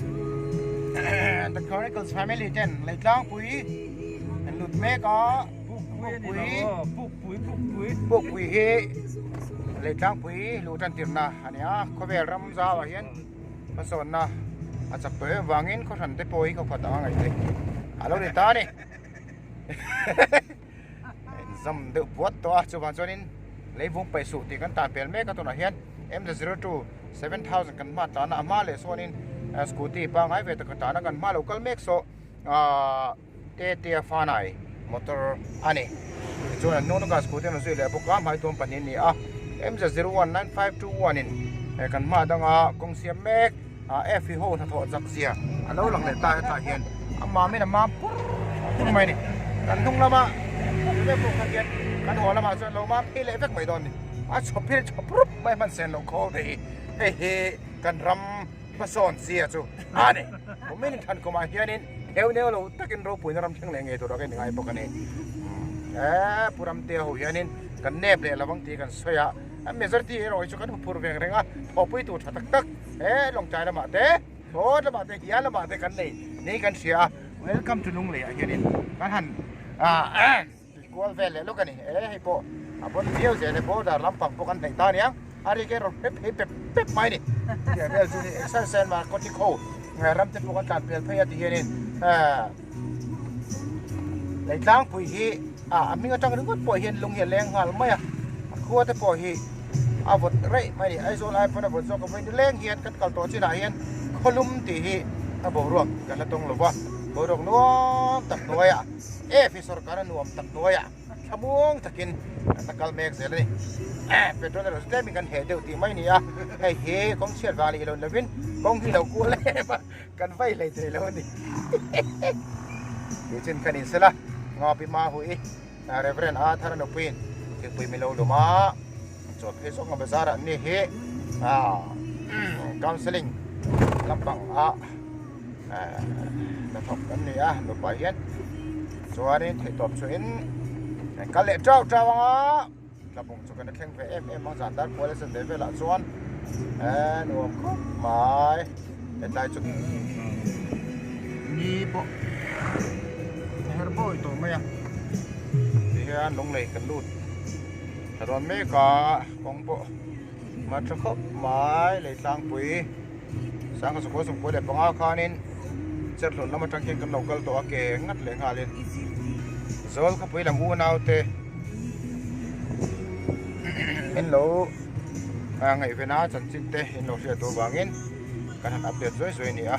The Chronicles family ten Leitlangpui an lut mek a Pukpui Pukpui Pukpui Pukpui hi Leitlangpui luh tan tirna a ni a khawvel ram zauah hian hmasawnna a chak tawh em vangin khawhran te pawh hi khawkhat anga ngaih theih a lo ni ta a ni. Zam deuh puat tawh a chuvang chuanin leivung paih suh tih kan tan pel mek a tunah hian M02 7000 kan hma tlan a a hma leh sawn in scooty pangngai ve tak a tlan a kan hma lo kal mek saw ahh te te a fanai motor a ni tichuan an hnung lawkah scooty an rawn zui leh bawk a hmaituam pahnih a ni a M019521 in kan hma danga kawng siam mek ah F hi ho hnathawh chak zia a lo lang leh ta hetah hian a mam in a mam pur pur mai a ni kan hnung lama vek pawh kha hian kan haw lamah chuan lo mam phei leh vek mai dawn a ni a chhawp hi a chhawp rup mai hman sen loh khawl te hi hei hi kan ram hmasawn zia chu a ni kumin in than kumah hianin neu neu lo takin ropuina ram thleng leh ngei tur a ka in ngai bawk a ni e pu Ramtea ho hianin kan nep leh lovang tih kan sawi a. A majority erawh hi chu kan huphur veng reng a, thawhpui tur tha tak tak he Lawngtlai lamah te, Hlawt lamah te, Hial lamah te kan nei nei kan hria a, Welcome to Lunglei ah hianin kan han ah tih kual vel leh lawk a ni. E hei pawh a bawn viau zel e, border lampang pawh kan hnaih ta aniang, a rik erawh hrep phei pep pep mai a ni. Chutiang vel chu ni exercise mah kawti kho ram te pawh kan tlan pel phei a ti hianin Leitlangpui hi a hming atang ringawt pawh hian lung hi a leng nghal mai a, a khua te pawh hi a vawt raih mai a ni. Aizawl ai pawn a vawt zawk a vawiin leng hian kan kal tawh chinah hian khawlum tih hi a boruak kan la tawng lo va, boruak nuam tak hnuaiah e fi sorkar a nuam tak hnuaiah thlamuang takin kan la kal mek zel a ni. Petrol erawh chu tlemin kan heh deuh tih mai a ni a, hei hi kawng chhiat vang leh ilo ni lovin kawng hi lo kual em a. Kan vai hlei thei lo a ni. Tih chin khan insela Ngapi Ma Hui Reverend A Thar Nupuiin thingpui min lo lum a, chaw phei zawk nga bazar ah an ni hi counselling lampang ah hnathawk an ni a nupa hian chuanin theihtawp chhuahin an kal leh tau tau ang a. Tlabung chu kan la thleng ve em em ang zan dar kual a zen ve velah chuan eh nuam khawp mai hetlai chu ni pawh a her bawi tawh mai a ti hian lunglei kan lut ta dawn mek a kawng pawh a tha khawp mai lei tlangpui sangha chukua sawmkua leh panga khanin cherhlun lam atang khian kan lo kal tawh a ke ngat leh nghalin zawl khawpui lam unau te. In lo ngaihven a chanchin te in lo hriat duh vangin kan han update zuai zuai a ni a.